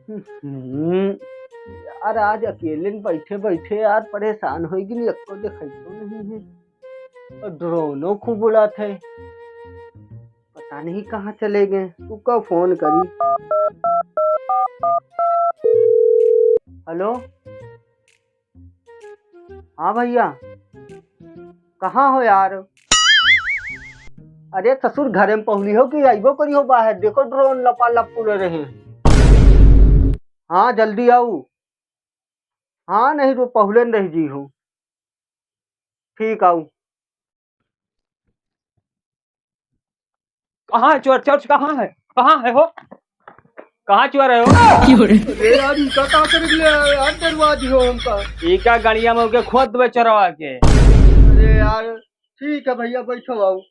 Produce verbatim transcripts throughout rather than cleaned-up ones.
हम्म, यार, आज अकेले में बैठे बैठे यार परेशान होइ गई, एक्को देखाई तो नहीं है। और ड्रोनो खूब उड़ात है, पता नहीं कहाँ चले गए। तू का फोन करी? हेलो, हाँ भैया, कहाँ हो यार? अरे ससुर, घरे में पहुली हो कि अइबो करी हो बाहर? देखो ड्रोन लपालप उड़ रहे हैं। हाँ, जल्दी आऊ। हाँ, नहीं तो पहुले न रह जी हो। ठीक आऊ। कहाँ है चोर? चोर कहाँ है? कहाँ है हो? कहाँ चोर है हो? अरे यार, इनका का कर ले यार, डरवा दियो हमका। ई का गड़िया में ओके खोद देबे चोरवा के। अरे यार, ठीक है भैया, बैठो, आओ।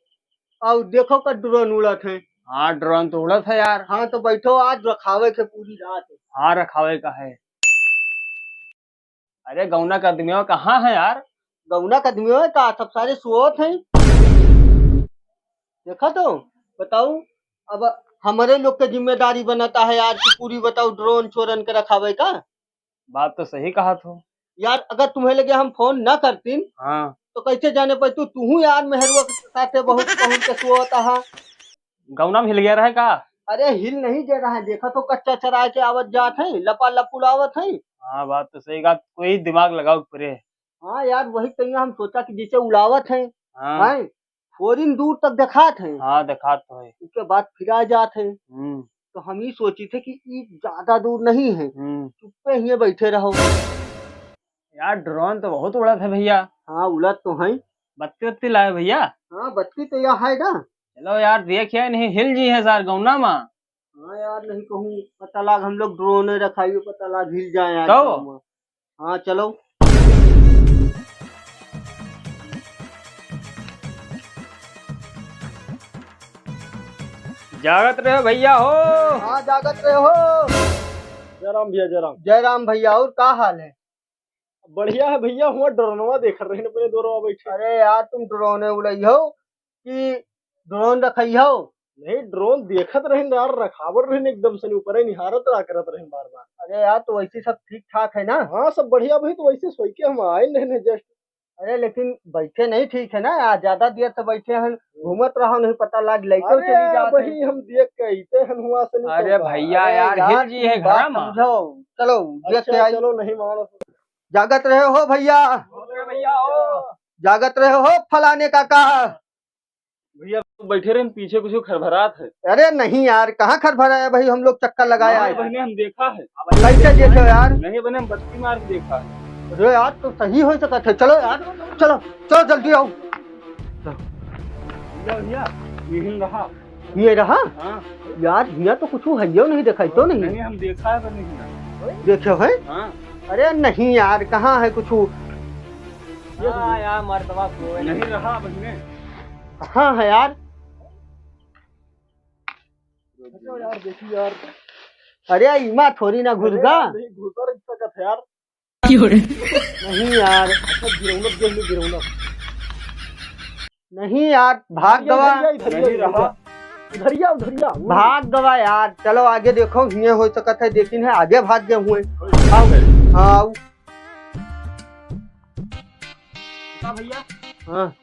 आओ, देखो का ड्रोन उड़त है। हाँ, ड्रोन तो उड़त है यार। हाँ, तो बैठो, आज रखावे के पूरी रात। हाँ, रखावे का है। अरे गौना का आदमियों कहाँ है यार? गौना का आदमियों का सब सारे सोत हैं। देखा तो, बताऊ, अब हमरे लोग के जिम्मेदारी बनता है यार कि पूरी, बताऊ, ड्रोन चोरन के रखावे का। बात तो सही कहा तू। यार, अगर तुम्हें लगे हम फोन ना करतीन, हाँ। तो कैसे जाने पाई तू, तू यार मेहरुआ के साथे बहुत पहुंच के सोत हा। गौना में हिल गया रहे का? अरे हिल नहीं दे रहा है, देखा तो कच्चा चरा के आवत जात है, लपा लप उड़ावत है। हाँ, बात तो सही कहा, कोई दिमाग लगाओ परे। हाँ यार, वही तैया हम सोचा कि जैसे उड़ावत है, हाँ। हैं, थोड़ी दूर तक देखात है। हाँ, देखात तो है। उसके बाद फिरा जात है। हम्म। तो हम ही सोची थे कि ई ज्यादा दूर नहीं है, हम्म। चुप्पे हिये बैठे रहो। यार, ड्रोन तो बहुत उड़त है भैया। हाँ, उड़त तो है। बत्ती उत्ती लाए भैया? हाँ, बत्ती तो यहाँ है ना। चलो यार, देख यार, नहीं हिल जी है सार गौना मा। हाँ यार, नहीं कहूँ पता लाग, हम लोग ड्रोन रखाइयो, पता लाग हिल जाए यार तो? गौना मा। हाँ, चलो। जागत रहे भैया हो। हाँ, जागत रहे हो। जय राम भैया, जय राम। जय राम भैया, और का हाल है? बढ़िया है भैया, हुआ ड्रोनवा देख रहे हैं अपने दोरवा बैठे। अरे यार, तुम ड्रोन उड़ई हो कि ड्रोन रखई हो? नहीं, ड्रोन देखत रहे यार, रखावर रहे एकदम से ऊपर ही निहारत रहा करत रहे बार बार। अरे यार, तो वैसे सब ठीक ठाक है ना? हाँ, सब बढ़िया भाई, तो वैसे सोई के हम आए नहीं, नहीं, just। अरे लेकिन बैठे नहीं ठीक है ना यार, ज्यादा देर से बैठे हैं, घूमत रहो, नहीं पता लाग, लइके अरे चली यार, जात है। वही हम देख के अइते हैं हुआ से नहीं अरे तो का। भैया अरे यार, यार, हिल जी तुम है बात घर में। समझो। चलो, देख अच्छा, के आई। चलो, नहीं मानो। जागत रहे हो भैया। अरे भैया हो। जागत रहे हो फलाने काका। भैया बैठे रहे, पीछे कुछ खरभरात है। अरे नहीं यार, कहाँ खरभरा है भाई, हम लोग चक्कर लगाए हाँ, आए। बहने हम देखा है। कैसे देखे हो यार? नहीं बहने, हम बत्ती मार के देखा है। अरे यार, तो सही हो सकत है। चलो यार, चलो, चलो जल्दी आओ। भैया, भैया, यहीं रहा। ये रहा? हाँ। यार, हियाँ तो कुछ हइयो नहीं, देखाई तो नहीं। नहीं, हम देखा है, पर नहीं है। देखे है? हाँ। अरे नहीं यार, कहाँ है कुछ? हाँ यार, मर्दवा सोए नहीं रहा, बहने। कहाँ है यार? अच्छा यार, देखी यार। अरे, इमा थोड़ी ना घुस अरे गा। यार, नहीं घुसा रह सकत है यार। क्यों रे? नहीं यार। अच्छा, गिरौनक देख लो, गिरौनक। नहीं यार, भाग इधर गवा। ही आ, इधर ही आ, नहीं इधर ही आ। रहा। इधर ही आ, उधर ही आ। भाग गवा यार। चलो आगे देखो, हिये हो सकत है, लेकिन है आगे भाग गए हुए। आओ, हाँ, आओ। का भैया? हाँ।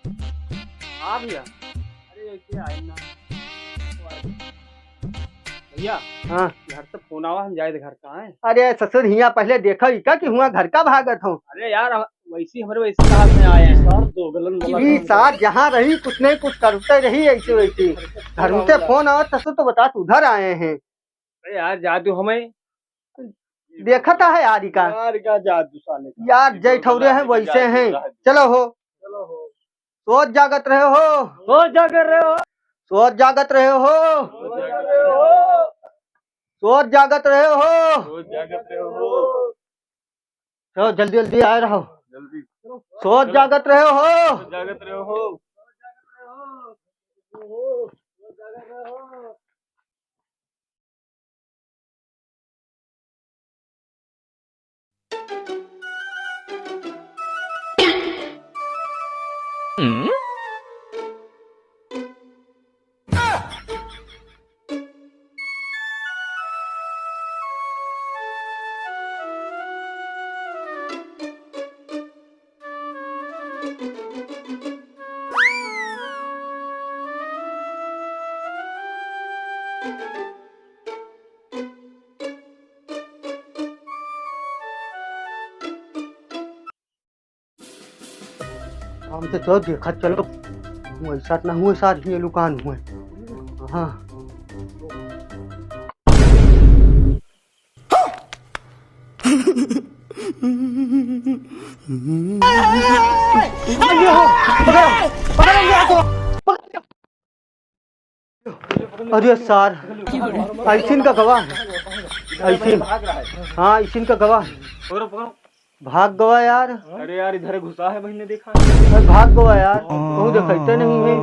हाँ भैया। अरे, ऐसे आए ना। भैया, हाँ। घर से फोन आवा, हम जाए थे घर का है। अरे ससुर, हिया पहले देखो ही का कि हुआ घर का भागत हो। अरे यार, हम वैसे ही, हमारे वैसे ही हाथ में आए हैं। सार दो गलन वाला ई काम सार जहाँ रही, कुछ नहीं कुछ करते रही ऐसे वैसे। घर से फोन आवा, ससुर तो बता, तू उधर आए हैं। अरे यार, जा तू हमें। देखता है यार, ई का? यार, का जादू साले का। यार, जय ठौरे हैं, वैसे हैं। चलो हो। चलो हो। सोच जागत रहे हो। सोच जागत रहे हो। सोच जागत रहे हो। सोच जागत रहे हो। सोच जागत रहे हो। सोच जागत रहे हो। चलो, जल्दी, जल्दी आए रहो। जल्दी। सोच जागत रहे हो। सोच जागत रहे हो। हम तो, तो देखत चलो, वैसा ना हुए सार, ये लुकान हुए। हाँ। अरे सार, ऐसिन का गवा है? ऐसिन? हाँ, ऐसिन का गवा है। पकड़ो, पकड़ो। भाग गवा यार। अरे यार, इधर घुसा है, बहिन ने देखा। अरे भाग गवा यार, कहूँ देखाइते नहीं है।